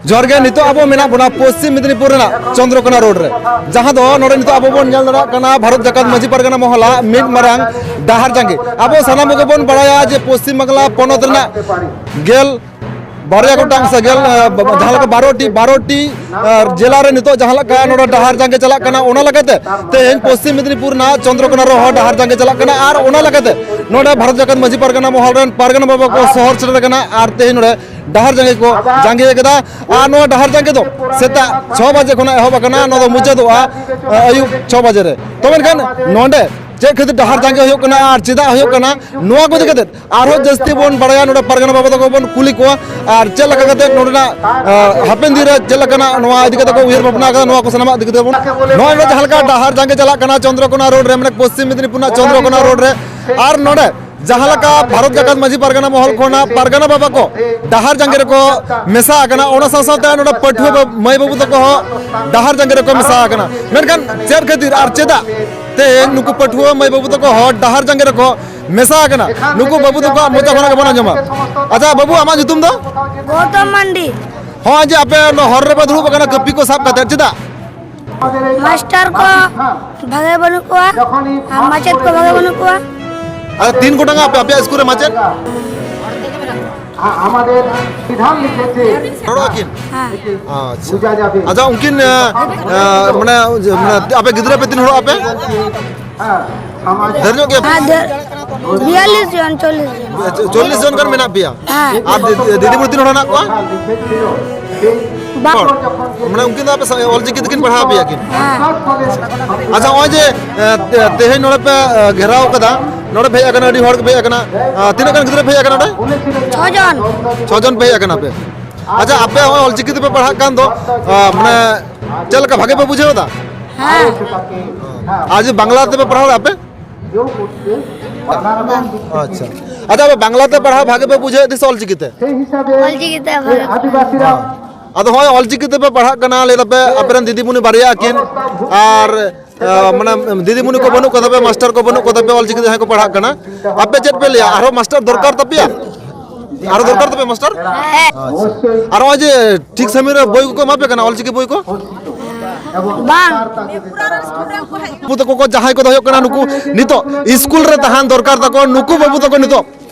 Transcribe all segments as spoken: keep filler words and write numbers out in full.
ᱡᱚᱦᱟᱨ ᱜᱮ᱾ ᱱᱤᱛᱚᱜ ᱟᱵᱚ ᱢᱮᱱᱟᱜ ᱵᱚᱱᱟ ᱯᱚᱥᱪᱤᱢ ᱢᱮᱫᱽᱱᱤᱯᱩᱨ ᱨᱮᱱᱟᱜ ᱪᱚᱱᱫᱨᱚᱠᱳᱱᱟ ᱨᱳᱰ ᱨᱮ, ᱡᱟᱦᱟᱸ ᱫᱚ ᱱᱚᱰᱮ ᱱᱤᱛᱚᱜ ᱟᱵᱚ ᱵᱚᱱ ᱧᱮᱞ ᱫᱟᱲᱮᱭᱟᱜ ᱠᱟᱱᱟ ᱵᱷᱟᱨᱚᱛ ᱡᱟᱠᱟᱛ ᱢᱟᱹᱡᱷᱤ ᱯᱟᱨᱜᱟᱱᱟ ᱢᱚᱦᱚᱞᱟᱜ ᱢᱤᱫ ᱢᱟᱨᱟᱝ ᱰᱟᱦᱟᱨ ᱡᱟᱸᱜᱮ᱾ ᱟᱵᱚ ᱥᱟᱱᱟᱢ ᱠᱚᱜᱮ ᱵᱚᱱ ᱵᱟᱲᱟᱭᱟ ᱡᱮ ᱯᱚᱥᱪᱤᱢ ᱵᱟᱝᱞᱟ ᱯᱚᱱᱚᱛ ᱨᱮᱱᱟᱜ ᱜᱮᱞ ᱵᱟᱨᱭᱟ ᱜᱚᱴᱟᱝ ᱥᱮ ᱜᱮᱞ, ᱟᱸ, ᱡᱟᱦᱟᱸ ᱞᱮᱠᱟ ᱵᱟᱨᱚ ᱴᱤ, ᱵᱟᱨᱚ ᱴᱤ, ᱟᱨ ᱡᱮᱞᱟ ᱨᱮ ᱱᱤᱛᱚᱜ ᱡᱟᱦᱟᱸ ᱞᱮᱠᱟ ᱱᱚᱰᱮ ᱰᱟᱦᱟᱨ ᱡᱟᱸᱜᱮ ᱪᱟᱞᱟᱜ ᱠᱟᱱᱟ, ᱚᱱᱟ ᱞᱮᱠᱟᱛᱮ ᱛᱮᱦᱮᱧ ᱯᱚᱥᱪᱤᱢ ᱢᱮᱫᱽᱱᱤᱯᱩᱨ ᱨᱮᱱᱟᱜ ᱪᱚᱱᱫᱨᱚᱠᱳᱱᱟ ᱨᱮᱦᱚᱸ ᱰᱟᱦᱟᱨ ᱡᱟᱸᱜᱮ ᱪᱟᱞᱟᱜ ᱠᱟᱱᱟ᱾ ᱟᱨ ᱚᱱᱟ ᱞᱮᱠᱟᱛᱮ ᱱᱚᱰᱮ ᱵᱷᱟᱨᱚᱛ ᱡᱟᱠᱟᱛ ᱢᱟᱹᱡᱷᱤ ᱯᱟᱨᱜᱟᱱᱟ ᱢᱚᱦᱚᱞ ᱨᱮᱱ ᱯᱟᱨᱜᱟᱱᱟ ᱵᱟᱵᱟ ᱠᱚ ᱥᱚᱦᱚᱨ ᱥᱮᱴᱮᱨ ᱟᱠᱟᱱᱟ ᱟᱨ ᱛᱮᱦᱮᱧ ᱱᱚᱰᱮ ᱰᱟᱦᱟᱨ ᱡᱟᱸᱜᱮ ᱠᱚ ᱡᱟᱸᱜᱮ ᱟᱠᱟᱫᱟ᱾ ᱟᱨ ᱱᱚᱣᱟ ᱰᱟᱦᱟᱨ ᱡᱟᱸᱜᱮ ᱫᱚ ᱥᱮᱛᱟᱜ ᱪᱷᱚ ᱵᱟᱡᱮ ᱠᱷᱚᱱᱟᱜ ᱮᱦᱚᱵ ᱟᱠᱟᱱᱟ, ᱱᱚᱣᱟ ᱫᱚ ᱢᱩᱪᱟᱹᱫᱚᱜᱼᱟ, ᱟᱹᱭᱩᱵ ᱪᱷᱚ ᱵᱟᱡᱮ ᱨᱮ᱾ ᱛᱚ ᱢᱮᱱᱠᱷᱟᱱ ᱱᱚᱰᱮ ᱪᱮᱫ ᱠᱷᱟᱹᱛᱤᱨ ᱰᱟᱦᱟᱨ ᱡᱟᱸᱜᱮ ᱦᱩᱭᱩᱜ ᱠᱟᱱᱟ ᱟᱨ ᱪᱮᱫᱟᱜ ᱦᱩᱭᱩᱜ ᱠᱟᱱᱟ, ᱱᱚᱣᱟ ᱠᱚ ᱤᱫᱤ ᱠᱟᱛᱮ ᱟᱨᱦᱚᱸ ᱡᱟᱹᱥᱛᱤ ᱵᱚᱱ ᱵᱟᱲᱟᱭᱟ, ᱱᱚᱰᱮ ᱯᱟᱨᱜᱟᱱᱟ ᱵᱟᱵᱟ ᱛᱟᱠᱚ ᱵᱚᱱ ᱠᱩᱞᱤ ᱠᱚᱣᱟ ᱟᱨ ᱪᱮᱫ ᱞᱮᱠᱟ ᱠᱟᱛᱮ ᱱᱚᱰᱮᱱᱟᱜ, ᱟᱸ, ᱦᱟᱯᱮᱱ ᱫᱤᱱ ᱨᱮ ᱪᱮᱫ ᱞᱮᱠᱟᱱᱟᱜ ᱱᱚᱣᱟ ᱤᱫᱤ ᱠᱟᱛᱮ ᱠᱚ ᱩᱭᱦᱟᱹᱨ ᱵᱷᱟᱵᱽᱱᱟ ᱟᱠᱟᱫᱟ, ᱱᱚᱣᱟ ᱠᱚ ᱥᱟᱱᱟᱢᱟᱜ ᱤᱫᱤ ᱠᱟᱛᱮ ᱵᱚᱱ, ᱱᱚᱜᱼᱚᱭ ᱱᱚᱰᱮ ᱡᱟᱦᱟᱸ ᱞᱮᱠᱟ ᱰᱟᱦᱟᱨ ᱡᱟᱸᱜᱮ ᱪᱟᱞᱟᱜ ᱠᱟᱱᱟ ᱪᱚᱱᱫᱨᱚᱠᱳᱱᱟ ᱨᱳᱰ ᱨᱮ, ᱢᱟᱱᱮ ᱯᱚᱥᱪᱤᱢ ᱢᱮᱫᱽᱱᱤᱯᱩᱨ ᱨᱮᱱᱟᱜ ᱪᱚᱱᱫᱨᱚᱠᱳᱱᱟ ᱨᱳᱰ ᱨᱮ, ᱟᱨ ᱱᱚᱰᱮ ᱡᱟᱦᱟᱸ ᱞᱮᱠᱟ ᱵᱷᱟᱨᱚᱛ ᱡᱟᱠᱟᱛ ᱢᱟᱹᱡᱷᱤ ᱯᱟᱨᱜᱟᱱᱟ ᱢᱚᱦᱚᱞ ᱠᱷᱚᱱᱟᱜ ᱯᱟᱨᱜᱟᱱᱟ ᱵᱟᱵᱟ ᱠᱚ ᱰᱟᱦᱟᱨ ᱡᱟᱸᱜᱮ ᱨᱮᱠᱚ ᱢᱮᱥᱟ ᱟᱠᱟᱱᱟ, ᱚᱱᱟ ᱥᱟᱶ ᱥᱟᱶᱛᱮ ᱱᱚᱰᱮ ᱯᱟᱹᱴᱷᱩᱣᱟᱹ ᱵᱟ-, ᱢᱟᱹᱭ ᱵᱟᱹᱵᱩ ᱛᱟᱠᱚ ᱦᱚᱸ ᱰᱟᱦᱟᱨ ᱡᱟᱸᱜᱮ ᱨᱮᱠᱚ ᱢᱮᱥᱟ ᱟᱠᱟᱱᱟ᱾ ᱢᱮᱱᱠᱷᱟᱱ ᱪᱮᱫ ᱠᱷᱟᱹᱛᱤᱨ ᱟᱨ ᱪᱮᱫᱟᱜ ᱛᱮᱦᱮᱧ ᱱᱩᱠᱩ ᱯᱟᱹᱴᱷᱩᱣᱟᱹ ᱢᱟᱹᱭ ᱵᱟᱹᱵᱩ ᱛᱟᱠᱚ ᱦᱚᱸ ᱰᱟᱦᱟᱨ ᱡᱟᱸᱜᱮ ᱨᱮᱠᱚ ᱢᱮᱥᱟ ᱟᱠᱟᱱᱟ? ᱱᱩᱠᱩ ᱵᱟᱹᱵᱩ ᱛᱟᱠᱚᱣᱟᱜ ᱢᱚᱪᱟ ᱠᱷᱚᱱᱟᱜ ᱜᱮᱵᱚᱱ ᱟᱸᱡᱚᱢᱟ᱾ ᱟᱪᱪᱷᱟ ᱵᱟᱹᱵᱩ, ᱟᱢᱟᱜ ᱧᱩᱛᱩᱢ ᱫᱚ? ᱜᱳᱣᱛᱚᱢ ᱢᱟᱱᱰᱤ᱾ ᱦᱚᱸᱜᱼᱚᱭ ᱡᱮ ᱟᱯᱮ ᱱᱚᱣᱟ ᱦᱚᱨ ᱨᱮᱯᱮ ᱫᱩᱲᱩᱵ ᱟᱠᱟᱱᱟ ᱠᱟᱹᱯᱤ ᱠᱚ ᱥᱟᱵ ᱠᱟᱛᱮ, ᱪᱮᱫᱟᱜ? ᱢᱟᱥᱴᱟᱨ ᱠᱚ ᱵᱷᱟᱜᱮ ᱵᱟᱹᱱᱩᱜ ᱠᱚᱣᱟ ᱟᱨ ᱢᱟᱪᱮᱫ ᱠᱚ ᱵᱷᱟᱜᱮ ᱵᱟᱹᱱᱩᱜ ᱠᱚᱣᱟ᱾ ᱟᱨ ᱛᱤᱱ ᱜᱚᱴᱟᱝ ᱟᱯᱮ, ᱟᱯᱮᱭᱟᱜ ᱥᱠᱩᱞ ᱨᱮ ᱢᱟᱪᱮᱫ? ᱦᱚᱲᱚᱜ ᱟᱹᱠᱤᱱ? ᱦᱮᱸ᱾ ᱟᱪᱪᱷᱟ᱾ ᱟᱪᱪᱷᱟ, ᱩᱱᱠᱤᱱ, ᱟᱸ, ᱟᱸ, ᱢᱟᱱᱮ, ᱢᱟᱱᱮ, ᱟᱯᱮ ᱜᱤᱫᱽᱨᱟᱹ ᱯᱮ ᱛᱤᱱ ᱦᱚᱲᱚᱜ ᱟᱯᱮ? ᱰᱷᱮᱨ ᱧᱚᱜ ᱜᱮᱭᱟ ᱯᱮ? ᱦᱮᱸ, ᱰᱷᱮᱨ᱾ ᱵᱤᱭᱟᱞᱞᱤᱥ ᱡᱚᱱ, ᱪᱚᱞᱞᱤᱥ ᱡᱚᱱ᱾ ᱪᱚᱞᱞᱤᱥ ᱡᱚᱱ ᱜᱟᱱ ᱢᱮᱱᱟᱜ ᱯᱮᱭᱟ? ᱦᱮᱸ᱾ ᱟᱨ ᱫᱤ-, ᱫᱤᱫᱤᱢᱩᱱᱤ ᱛᱤᱱ ᱦᱚᱲ ᱦᱮᱱᱟᱜ ᱠᱚᱣᱟ? ᱵᱟᱨ᱾ ᱦᱚᱲ? ᱢᱟᱱᱮ ᱩᱱᱠᱤᱱ ᱫᱚ ᱟᱯᱮ ᱥᱟᱶ ᱚᱞᱪᱤᱠᱤ ᱛᱮᱠᱤᱱ ᱯᱟᱲᱦᱟᱣ ᱯᱮᱭᱟ ᱠᱤᱱ? ᱦᱮᱸ᱾ ᱟᱪᱪᱷᱟ, ᱱᱚᱜᱼᱚᱭ ᱡᱮ, ᱮ, ᱛᱮ-, ᱛᱮᱦᱮᱧ ᱱᱚᱰᱮ ᱯᱮ, ᱮ, ᱜᱷᱮᱨᱟᱣ ᱠᱟᱫᱟ, ᱱᱚᱰᱮ ᱯᱮ ᱦᱮᱡ ᱟᱠᱟᱱᱟ, ᱟᱹᱰᱤ ᱦᱚᱲ ᱜᱮᱯᱮ ᱦᱮᱡ ᱟᱠᱟᱱᱟ, ᱮ, ᱛᱤᱱᱟᱹᱜ ᱜᱟᱱ ᱜᱤᱫᱽᱨᱟᱹ ᱯᱮ ᱦᱮᱡ ᱟᱠᱟᱱᱟ ᱱᱚᱰᱮ? ᱪᱷᱚ ᱡᱚᱱ᱾ ᱪᱷᱚ ᱡᱚᱱ ᱯᱮ ᱦᱮᱡ ᱟᱠᱟᱱᱟ ᱯᱮ᱾ ᱟᱪᱪᱷᱟ, ᱟᱯᱮ ᱱᱚᱜᱼᱚᱭ ᱚᱞᱪᱤᱠᱤ ᱛᱮᱯᱮ ᱯᱟᱲᱦᱟᱜ ᱠᱟᱱ ᱫᱚ, ᱟ, ᱢᱟᱱᱮ ᱪᱮᱫ ᱞᱮᱠᱟ ᱵᱷᱟᱜᱮ ᱯᱮ ᱵᱩᱡᱷᱟᱹᱣ ᱮᱫᱟ? ᱦᱮᱸ᱾ ᱟᱨ ᱡᱩᱫᱤ ᱵᱟᱝᱞᱟ ᱛᱮᱯᱮ ᱯᱟᱲᱦᱟᱣ ᱮᱫᱟ ᱟᱯᱮ? ᱟᱪᱪᱷᱟ᱾ ᱟᱪᱪᱷᱟ, ᱟᱯᱮ ᱵᱟᱝᱞᱟ ᱛᱮ ᱯᱟᱲᱦᱟᱣ ᱵᱷᱟᱜᱮ ᱯᱮ ᱵᱩᱡᱷᱟᱹᱣ ᱮᱫᱟ ᱥᱮ ᱚᱞᱪᱤᱠᱤ ᱛᱮ? ᱚᱞᱪᱤᱠᱤ ᱛᱮ ᱵᱷᱟᱜᱮ᱾ ᱟᱫᱚ ᱦᱚᱸᱜᱼᱚᱭ ᱚᱞᱪᱤᱠᱤ ᱛᱮᱯᱮ ᱯᱟᱲᱦᱟᱜ ᱠᱟᱱᱟ, ᱞᱟᱹᱭ ᱫᱟᱯᱮ ᱟᱯᱮ ᱨᱮᱱ ᱫᱤᱫᱤᱢᱩᱱᱤ ᱵᱟᱨᱭᱟ ᱟᱹᱠᱤᱱ, ᱟᱨ, ᱟ, ᱢᱟᱱᱮ ᱫᱤᱫᱤᱢᱩᱱᱤ ᱠᱚ ᱵᱟᱹᱱᱩᱜ ᱠᱚ ᱛᱟᱯᱮ, ᱢᱟᱥᱴᱟᱨ ᱠᱚ ᱵᱟᱹᱱᱩᱜ ᱠᱚ ᱛᱟᱯᱮ, ᱚᱞᱪᱤᱠᱤ ᱛᱮ ᱡᱟᱦᱟᱸᱭ ᱠᱚ ᱯᱟᱲᱦᱟᱜ ᱠᱟᱱᱟ, ᱟᱯᱮ ᱪᱮᱫ ᱯᱮ ᱞᱟᱹᱭᱟ, ᱟᱨᱦᱚᱸ ᱢᱟᱥᱴᱟᱨ ᱫᱚᱨᱠᱟᱨ ᱛᱟᱯᱮᱭᱟ? ᱟᱨᱚ ᱫᱚᱨᱠᱟᱨ ᱛᱟᱯᱮ ᱢᱟᱥᱴᱟᱨ? ᱟᱪᱪᱷᱟ᱾ ᱟᱨ ᱱᱚᱜᱼᱚᱭ ᱡᱮ ᱴᱷᱤᱠ ᱥᱚᱢᱚᱭ ᱨᱮ ᱵᱳᱭ ᱠᱚᱠᱚ ᱮᱢᱟ ᱯᱮ ᱠᱟᱱᱟ, ᱚᱞᱪᱤᱠᱤ ᱵᱳᱭ ᱠᱚ? ᱵᱟᱝ᱾ ᱵᱟᱹᱵᱩ ᱛᱟᱠᱚ ᱠᱚ ᱡᱟᱦᱟᱸᱭ ᱠᱚᱫᱚ ᱦᱩᱭᱩᱜ ᱠᱟᱱᱟ ᱱᱩᱠᱩ ᱱᱤᱛᱚᱜ ᱥᱠᱩᱞ ᱨᱮ ᱛᱟᱦᱮᱱ ᱫᱚᱨᱠᱟᱨ ᱛᱟᱠᱚ, ᱱᱩᱠᱩ ᱵᱟᱹᱵᱩ ᱛᱟᱠᱚ ᱱᱤᱛᱚᱜ,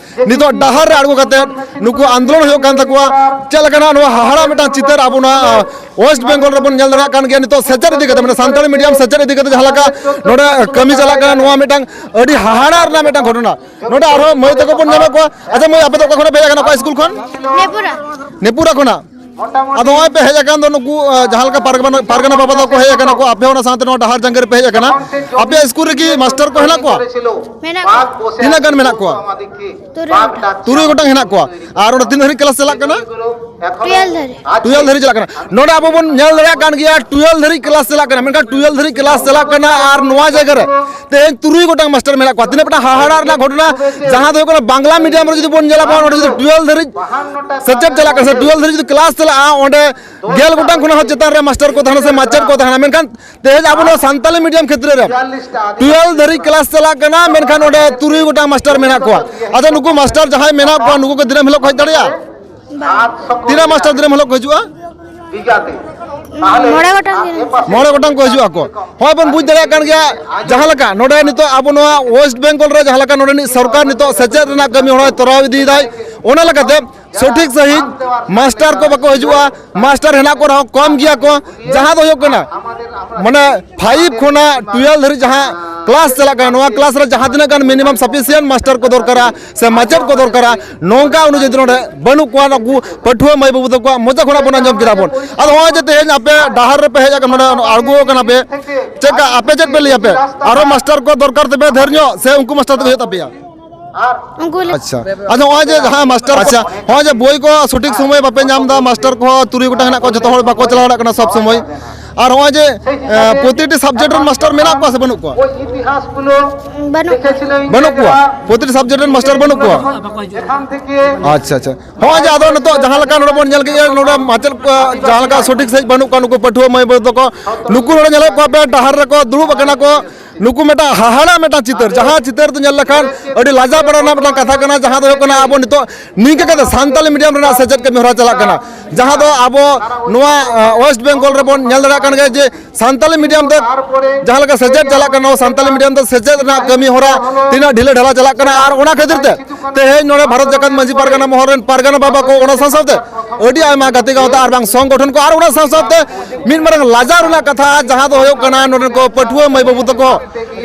ᱱᱤᱛᱚᱜ ᱰᱟᱦᱟᱨ ᱨᱮ ᱟᱬᱜᱚ ᱠᱟᱛᱮ ᱱᱩᱠᱩ ᱟᱱᱫᱳᱞᱚᱱ ᱦᱩᱭᱩᱜ ᱠᱟᱱ ᱛᱟᱠᱚᱣᱟ᱾ ᱪᱮᱫ ᱞᱮᱠᱟᱱᱟᱜ ᱱᱚᱣᱟ ᱦᱟᱦᱟᱲᱟ ᱢᱤᱫᱴᱟᱝ ᱪᱤᱛᱟᱹᱨ ᱟᱵᱚ ᱱᱚᱣᱟ ᱳᱭᱮᱥᱴ ᱵᱮᱝᱜᱚᱞ ᱨᱮᱵᱚᱱ ᱧᱮᱞ ᱫᱟᱲᱮᱭᱟᱜ ᱠᱟᱱ ᱜᱮᱭᱟ, ᱱᱤᱛᱚᱜ ᱥᱮᱪᱮᱫ ᱤᱫᱤ ᱠᱟᱛᱮ, ᱢᱟᱱᱮ ᱥᱟᱱᱛᱟᱲᱤ ᱢᱤᱰᱤᱭᱟᱢ ᱥᱮᱪᱮᱫ ᱤᱫᱤ ᱠᱟᱛᱮ ᱡᱟᱦᱟᱸ ᱞᱮᱠᱟ ᱱᱚᱰᱮ ᱠᱟᱹᱢᱤ ᱪᱟᱞᱟᱜ ᱠᱟᱱᱟ, ᱱᱚᱣᱟ ᱢᱤᱫᱴᱟᱝ ᱟᱹᱰᱤ ᱦᱟᱦᱟᱲᱟ ᱨᱮᱱᱟᱜ ᱢᱤᱫᱴᱟᱝ ᱜᱷᱚᱴᱚᱱᱟ᱾ ᱱᱚᱰᱮ ᱟᱨᱦᱚᱸ ᱢᱟᱹᱭ ᱛᱟᱠᱚ ᱵᱚᱱ ᱧᱟᱢᱮᱫ ᱠᱚᱣᱟ᱾ ᱟᱪᱪᱷᱟ ᱢᱟᱹᱭ, ᱟᱯᱮ ᱫᱚ ᱚᱠᱟ ᱠᱷᱚᱱᱟᱜ ᱯᱮ ᱦᱮᱡ ᱟᱠᱟᱱᱟ? ᱚᱠᱟ ᱥᱠᱩᱞ ᱠᱷᱚᱱ? ᱱᱮᱯᱩᱨᱟ᱾ ᱱᱮᱯᱩᱨᱟ ᱠᱷᱚᱱᱟᱜ᱾ ᱟᱫᱚ ᱱᱚᱜᱼᱚᱭ ᱯᱮ ᱦᱮᱡ ᱟᱠᱟᱱ ᱫᱚ, ᱱᱩᱠᱩ, ᱟᱸ, ᱡᱟᱦᱟᱸ ᱞᱮᱠᱟ ᱯᱟᱨᱜᱟᱱᱟ, ᱯᱟᱨᱜᱟᱱᱟ ᱵᱟᱵᱟ ᱛᱟᱠᱚ ᱦᱮᱡ ᱟᱠᱟᱱᱟ ᱠᱚ, ᱟᱯᱮ ᱚᱱᱟ ᱥᱟᱶᱛᱮ ᱱᱚᱣᱟ ᱰᱟᱦᱟᱨ ᱡᱟᱸᱜᱮ ᱨᱮᱯᱮ ᱦᱮᱡ ᱟᱠᱟᱱᱟ᱾ ᱟᱯᱮᱭᱟᱜ ᱥᱠᱩᱞ ᱨᱮᱠᱤ ᱢᱟᱥᱴᱟᱨ ᱠᱚ ᱦᱮᱱᱟᱜ ᱠᱚᱣᱟ? ᱢᱮᱱᱟᱜ ᱠᱚᱣᱟ᱾ ᱛᱤᱱᱟᱹᱜ ᱜᱟᱱ ᱢᱮᱱᱟᱜ ᱠᱚᱣᱟ? ᱛᱩᱨᱩᱭ ᱜᱚᱴᱟᱝ᱾ ᱛᱩᱨᱩᱭ ᱜᱚᱴᱟᱝ ᱦᱮᱱᱟᱜ ᱠᱚᱣᱟ᱾ ᱟᱨ ᱚᱸᱰᱮ ᱛᱤᱱᱟᱹᱜ ᱫᱷᱟᱹᱨᱤᱡ ᱠᱞᱟᱥ ᱪᱟᱞᱟᱜ ᱠᱟᱱᱟ? ᱴᱩᱭᱮᱞᱵᱷ ᱫᱷᱟᱹᱨᱤᱡ᱾ ᱴᱩᱭᱮᱞᱵᱷ ᱫᱷᱟᱹᱨᱤᱡ ᱪᱟᱞᱟᱜ ᱠᱟᱱᱟ᱾ ᱱᱚᱰᱮ ᱟᱵᱚ ᱵᱚᱱ ᱧᱮᱞ ᱫᱟᱲᱮᱭᱟᱜ ᱠᱟᱱ ᱜᱮᱭᱟ, ᱴᱩᱭᱮᱞᱵᱷ ᱫᱷᱟᱹᱨᱤᱡ ᱠᱞᱟᱥ ᱪᱟᱞᱟᱜ ᱠᱟᱱᱟ, ᱢᱮᱱᱠᱷᱟᱱ ᱴᱩᱭᱮᱞᱵᱷ ᱫᱷᱟᱹᱨᱤᱡ ᱠᱞᱟᱥ ᱪᱟᱞᱟᱜ ᱠᱟᱱᱟ ᱟᱨ ᱱᱚᱣᱟ ᱡᱟᱭᱜᱟ ᱨᱮ ᱛᱮᱦᱮᱧ ᱛᱩᱨᱩᱭ ᱜᱚᱴᱟᱝ ᱢᱟᱥᱴᱟᱨ ᱢᱮᱱᱟᱜ ᱠᱚᱣᱟ᱾ ᱛᱤᱱᱟᱹᱜ ᱢᱤᱫᱴᱟᱝ ᱦᱟᱦᱟᱲᱟ ᱨᱮᱱᱟᱜ ᱜᱷᱚᱴᱚᱱᱟ, ᱡᱟᱦᱟᱸ ᱫᱚ ᱦᱩᱭᱩᱜ ᱠᱟᱱᱟ ᱵᱟᱝᱞᱟ ᱢᱤᱰᱤᱭᱟᱢ ᱨᱮ ᱡᱩᱫᱤ ᱵᱚᱱ ᱧᱮᱞᱟ, ᱚᱸᱰᱮ ᱡᱩᱫᱤ ᱴᱩᱭᱮᱞᱵᱷ ᱫᱷᱟᱹᱨᱤᱡ ᱥᱮᱪᱮᱫ ᱪᱟᱞᱟᱜ ᱠᱟᱱᱟ ᱥᱮ ᱴᱩᱭᱮᱞᱵᱷ ᱫᱷᱟᱹᱨᱤᱡ ᱡᱩᱫᱤ ᱠᱞᱟᱥ ᱪᱟᱞᱟᱜᱼᱟ, ᱚᱸᱰᱮ ᱜᱮᱞ ᱜᱚᱴᱟᱝ ᱠᱷᱚᱱᱟᱜ ᱦᱚᱸ ᱪᱮᱛᱟᱱ ᱨᱮ ᱢᱟᱥᱴᱟᱨ ᱠᱚ ᱛᱟᱦᱮᱱᱟ ᱥᱮ ᱢᱟᱪᱮᱫ ᱠᱚ ᱛᱟᱦᱮᱱᱟ, ᱢᱮᱱᱠᱷᱟᱱ ᱛᱮᱦᱮᱧ ᱟᱵᱚ ᱱᱚᱣᱟ ᱥᱟᱱᱛᱟᱞᱤ ᱢᱤᱰᱤᱭᱟᱢ ᱠᱷᱮᱛᱨᱮ ᱨᱮ ᱴᱩᱭᱮᱞᱵᱷ ᱫᱷᱟᱹᱨᱤᱡ ᱠᱞᱟᱥ ᱪᱟᱞᱟᱜ ᱠᱟᱱᱟ, ᱢᱮᱱᱠᱷᱟᱱ ᱚᱸᱰᱮ ᱛᱩᱨᱩᱭ ᱜᱚᱴᱟᱝ ᱢᱟᱥᱴᱟᱨ ᱢᱮᱱᱟᱜ ᱠᱚᱣᱟ᱾ ᱟᱫᱚ ᱱᱩᱠᱩ ᱢᱟᱥᱴᱟᱨ ᱡᱟᱦᱟᱸᱭ ᱢᱮᱱᱟᱜ ᱠᱚᱣᱟ, ᱱᱩᱠᱩ ᱠᱚ ᱫᱤᱱᱟᱹᱢ ᱦᱤᱞᱳᱜ ᱠᱚ ᱦᱮᱡ ᱫᱟᱲᱮᱭᱟᱜᱼᱟ? ᱵᱟᱝ᱾ ᱛᱤᱱᱟᱹᱜ ᱢᱟᱥᱴᱟᱨ ᱫᱤᱱᱟᱹᱢ ᱦᱤᱞᱳᱜ ᱠᱚ ᱦᱤᱡᱩᱜᱼᱟ? ᱢᱚᱬᱮ ᱜᱚᱴᱟᱝ ᱜᱮ᱾ ᱢᱚᱬᱮ ᱜᱚᱴᱟᱝ ᱠᱚ ᱦᱤᱡᱩᱜ ᱟᱠᱚ᱾ ᱦᱚᱸᱜᱼᱚᱭ ᱵᱚᱱ ᱵᱩᱡᱽ ᱫᱟᱲᱮᱭᱟᱜ ᱠᱟᱱ ᱜᱮᱭᱟ, ᱡᱟᱦᱟᱸ ᱞᱮᱠᱟ ᱱᱚᱰᱮ ᱱᱤᱛᱚᱜ ᱟᱵᱚ ᱱᱚᱣᱟ ᱳᱭᱮᱥᱴ ᱵᱮᱝᱜᱚᱞ ᱨᱮ ᱡᱟᱦᱟᱸ ᱞᱮᱠᱟ ᱱᱚᱰᱮᱱᱤᱡ ᱥᱚᱨᱠᱟᱨ ᱱᱤᱛᱚᱜ ᱥᱮᱪᱮᱫ ᱨᱮᱱᱟᱜ ᱠᱟᱹᱢᱤ ᱦᱚᱨᱟᱭ ᱛᱚᱨᱟᱣ ᱤᱫᱤᱭᱮᱫᱟᱭ, ᱚᱱᱟ ᱞᱮᱠᱟᱛᱮ ᱥᱚᱴᱷᱤᱠ ᱥᱟᱺᱦᱤᱡ ᱢᱟᱥᱴᱟᱨ ᱠᱚ ᱵᱟᱠᱚ ᱦᱤᱡᱩᱜᱼᱟ, ᱢᱟᱥᱴᱟᱨ ᱦᱮᱱᱟᱜ ᱠᱚ ᱨᱮᱦᱚᱸ ᱠᱚᱢ ᱜᱮᱭᱟ ᱠᱚ᱾ ᱡᱟᱦᱟᱸ ᱫᱚ ᱦᱩᱭᱩᱜ ᱠᱟᱱᱟ, ᱢᱟᱱᱮ, ᱯᱷᱟᱭᱤᱵᱷ ᱠᱷᱚᱱᱟᱜ ᱴᱩᱭᱮᱞᱵᱷ ᱫᱷᱟᱹᱨᱤᱡ ᱡᱟᱦᱟᱸ ᱠᱞᱟᱥ ᱪᱟᱞᱟᱜ ᱠᱟᱱᱟ, ᱱᱚᱣᱟ ᱠᱞᱟᱥ ᱨᱮ ᱡᱟᱦᱟᱸ ᱛᱤᱱᱟᱹᱜ ᱜᱟᱱ ᱢᱤᱱᱤᱢᱟᱢ ᱥᱟᱯᱷᱤᱥᱤᱭᱮᱱᱴ ᱢᱟᱥᱴᱟᱨ ᱠᱚ ᱫᱚᱨᱠᱟᱨᱟ ᱥᱮ ᱢᱟᱪᱮᱫ ᱠᱚ ᱫᱚᱨᱠᱟᱨᱟ, ᱱᱚᱝᱠᱟ ᱚᱱᱩᱡᱟᱭᱤ ᱱᱚᱰᱮ ᱵᱟᱹᱱᱩᱜ ᱠᱚᱣᱟ᱾ ᱱᱩᱠᱩ ᱯᱟᱹᱴᱷᱩᱣᱟᱹ ᱢᱟᱹᱭ ᱵᱟᱹᱵᱩ ᱛᱟᱠᱚᱣᱟᱜ ᱢᱚᱪᱟ ᱠᱷᱚᱱᱟᱜ ᱵᱚᱱ ᱟᱸᱡᱚᱢ ᱠᱮᱫᱟ ᱵᱚᱱ᱾ ᱟᱫᱚ ᱱᱚᱜᱼᱚᱭ ᱡᱮ ᱛᱮᱦᱮᱧ ᱟᱯᱮ ᱰᱟᱦᱟᱨ ᱨᱮᱯᱮ ᱦᱮᱡ ᱟᱠᱟᱱᱟ, ᱱᱚᱰᱮ ᱟᱬᱜᱚ ᱟᱠᱟᱱᱟ ᱯᱮ, ᱪᱮᱫ ᱞᱮᱠᱟ ᱟᱯᱮ ᱪᱮᱫ ᱯᱮ ᱞᱟᱹᱭᱟ ᱯᱮ? ᱟᱨᱚ ᱢᱟᱥᱴᱟᱨ ᱠᱚ ᱫᱚᱨᱠᱟᱨ ᱛᱟᱯᱮ ᱰᱷᱮᱨ ᱧᱚᱜ ᱥᱮ ᱩᱱᱠᱩ ᱢᱟᱥᱴᱟᱨ ᱛᱮᱠᱚ ᱦᱩᱭᱩᱜ ᱛᱟᱯᱮᱭᱟ? ᱩᱱᱠᱩ ᱞᱮ- ᱟᱪᱪᱷᱟ, ᱟᱪᱪᱷᱟ, ᱱᱚᱜᱼᱚᱭ ᱡᱮ ᱡᱟᱦᱟᱸ ᱢᱟᱥᱴᱟᱨ, ᱟᱪᱪᱷᱟ, ᱱᱚᱜᱼᱚᱭ ᱡᱮ ᱵᱳᱭ ᱠᱚ ᱥᱚᱴᱷᱤᱠ ᱥᱚᱢᱚᱭ ᱵᱟᱯᱮ ᱧᱟᱢ ᱮᱫᱟ, ᱢᱟᱥᱴᱟᱨ ᱠᱚᱦᱚᱸ ᱛᱩᱨᱩᱭ ᱜᱚᱴᱟᱝ ᱦᱮᱱᱟᱜ ᱠᱚᱣᱟ, ᱡᱚᱛᱚ ᱦᱚᱲ ᱵᱟᱠᱚ ᱪᱟᱞᱟᱣ ᱫᱟᱲᱮᱭᱟᱜ ᱠᱟᱱᱟ ᱥᱚᱵ ᱥᱚᱢᱚᱭ, ᱟᱨ ᱱᱚᱜᱼᱚᱭ ᱡᱮ, ᱮ, ᱯᱨᱚᱛᱤᱴᱤ ᱥᱟᱵᱡᱮᱠᱴ ᱨᱮᱱ ᱢᱟᱥᱴᱟᱨ ᱢᱮᱱᱟᱜ ᱠᱚᱣᱟ ᱥᱮ ᱵᱟᱹᱱᱩᱜ ᱠᱚᱣᱟ? ᱵᱟᱹᱱᱩᱜ ᱠᱚᱣᱟ᱾ ᱵᱟᱹᱱᱩᱜ ᱠᱚᱣᱟ? ᱯᱨᱚᱛᱤᱴᱤ ᱥᱟᱵᱡᱮᱠᱴ ᱨᱮᱱ ᱢᱟᱥᱴᱟᱨ ᱵᱟᱹᱱᱩᱜ ᱠᱚᱣᱟ? ᱟᱪᱪᱷᱟ, ᱟᱪᱪᱷᱟ᱾ ᱱᱚᱜᱼᱚᱭ ᱡᱮ ᱟᱫᱚ ᱱᱤᱛᱚᱜ ᱡᱟᱦᱟᱸ ᱞᱮᱠᱟ ᱱᱚᱰᱮ ᱵᱚᱱ ᱧᱮᱞ ᱠᱮᱫᱼᱟ, ᱱᱚᱰᱮ ᱢᱟᱪᱮᱫ ᱠᱚ ᱡᱟᱦᱟᱸ ᱞᱮᱠᱟ ᱥᱚᱴᱷᱤᱠ ᱥᱟᱺᱦᱤᱡ ᱵᱟᱹᱱᱩᱜ ᱠᱚᱣᱟ, ᱱᱩᱠᱩ ᱯᱟᱹᱴᱷᱩᱣᱟᱹ ᱢᱟᱹᱭ ᱵᱟᱹᱵᱩ ᱛᱟᱠᱚ, ᱱᱩᱠᱩ ᱱᱚᱰᱮ ᱧᱮᱞᱮᱫ ᱠᱚᱣᱟ ᱯᱮ ᱰᱟᱦᱟᱨ ᱨᱮᱠᱚ ᱫᱩᱲᱩᱵ ᱟᱠᱟᱱᱟ ᱠᱚ, ᱱᱩᱠᱩ ᱢᱤᱫᱴᱟᱝ ᱦᱟᱦᱟᱲᱟ ᱢᱤᱫᱴᱟᱝ ᱪᱤᱛᱟᱹᱨ, ᱡᱟᱦᱟᱸ ᱪᱤᱛᱟᱹᱨ ᱫᱚ ᱧᱮᱞ ᱞᱮᱠᱷᱟᱱ ᱟᱹᱰᱤ ᱞᱟᱡᱟᱣ ᱵᱟᱲᱟ ᱨᱮᱱᱟᱜ ᱢᱤᱫᱴᱟᱝ ᱠᱟᱛᱷᱟ ᱠᱟᱱᱟ, ᱡᱟᱦᱟᱸ ᱫᱚ ᱦᱩᱭᱩᱜ ᱠᱟᱱᱟ ᱟᱵᱚ ᱱᱤᱛᱚᱜ ᱱᱤᱝᱠᱟᱹ ᱠᱟᱛᱮ ᱥᱟᱱᱛᱟᱞᱤ ᱢᱤᱰᱤᱭᱟᱢ ᱨᱮᱱᱟᱜ ᱥᱮᱪᱮᱫ ᱠᱟᱹᱢᱤ ᱦᱚᱨᱟ ᱪᱟᱞᱟᱜ ᱠᱟᱱᱟ, ᱡᱟᱦᱟᱸ ᱫᱚ ᱟᱵᱚ ᱱᱚᱣᱟ ᱣᱮᱥᱴ ᱵᱮᱝᱜᱚᱞ ᱨᱮᱵᱚᱱ ᱧᱮᱞ ᱫᱟᱲᱮᱭᱟᱜ ᱠᱟᱱ ᱜᱮᱭᱟ ᱡᱮ ᱥᱟᱱᱛᱟᱞᱤ ᱢᱤᱰᱤᱭᱟᱢ ᱛᱮ ᱡᱟᱦᱟᱸ ᱞᱮᱠᱟ ᱥᱮᱪᱮᱫ ᱪᱟᱞᱟᱜ ᱠᱟᱱᱟ, ᱥᱟᱱᱛᱟᱞᱤ ᱢᱤᱰᱤᱭᱟᱢ ᱛᱮ ᱥᱮᱪᱮᱫ ᱨᱮᱱᱟᱜ ᱠᱟᱹᱢᱤ ᱦᱚᱨᱟ ᱛᱤᱱᱟᱹᱜ ᱰᱷᱤᱞᱟᱹ ᱰᱷᱟᱞᱟ ᱪᱟᱞᱟᱜ ᱠᱟᱱᱟ, ᱟᱨ ᱚᱱᱟ ᱠᱷᱟᱹᱛᱤᱨ ᱛᱮ ᱛᱮᱦᱮᱧ ᱱᱚᱰᱮ ᱵᱷᱟᱨᱚᱛ ᱡᱟᱠᱟᱛ ᱢᱟᱹᱡᱷᱤ ᱯᱟᱨᱜᱟᱱᱟ ᱢᱚᱦᱚᱞ ᱨᱮᱱ ᱯᱟᱨᱜᱟᱱᱟ ᱵᱟᱵᱟ ᱠᱚ, ᱚᱱᱟ ᱥᱟᱶ ᱥᱟᱶᱛᱮ ᱟᱹᱰᱤ ᱟᱭᱢᱟ ᱜᱟᱛᱮ ᱜᱟᱶᱛᱟ ᱟᱨ ᱵᱟᱝ ᱥᱚᱝᱜᱚᱴᱷᱚᱱ ᱠᱚ, ᱟᱨ ᱚᱱᱟ ᱥᱟᱶ ᱥᱟᱶᱛᱮ ᱢᱤᱫ ᱢᱟᱨᱟᱝ ᱞᱟᱡᱟᱣ ᱨᱮᱱᱟᱜ ᱠᱟᱛᱷᱟ ᱡᱟᱦᱟᱸ ᱫᱚ ᱦᱩᱭᱩᱜ ᱠᱟᱱᱟ ᱱᱚᱰᱮ ᱠᱚ ᱯᱟᱹᱴᱷᱩᱣᱟᱹ ᱢᱟᱹᱭ ᱵᱟᱹᱵᱩ ᱛᱟᱠᱚ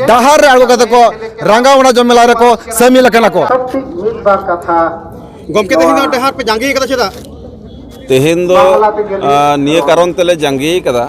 ᱰᱟᱦᱟᱨ ᱨᱮ ᱟᱬᱜᱚ ᱠᱟᱛᱮ ᱠᱚ ᱨᱟᱸᱜᱟᱣ ᱚᱱᱟ ᱡᱚᱢ ᱢᱮᱞᱟ ᱨᱮᱠᱚ ᱥᱟᱹᱢᱤᱞ ᱟᱠᱟᱱᱟ ᱠᱚ᱾ ᱜᱚᱢᱠᱮ, ᱛᱮᱦᱮᱧ ᱫᱚ ᱰᱟᱦᱟᱨ ᱯᱮ ᱡᱟᱸᱜᱮ ᱠᱟᱫᱟ ᱪᱮᱫᱟᱜ? ᱛᱮᱦᱮᱧ ᱫᱚ, ᱟ, ᱱᱤᱭᱟᱹ ᱠᱟᱨᱚᱱ ᱛᱮᱞᱮ ᱡᱟᱸᱜᱮ ᱠᱟᱫᱟ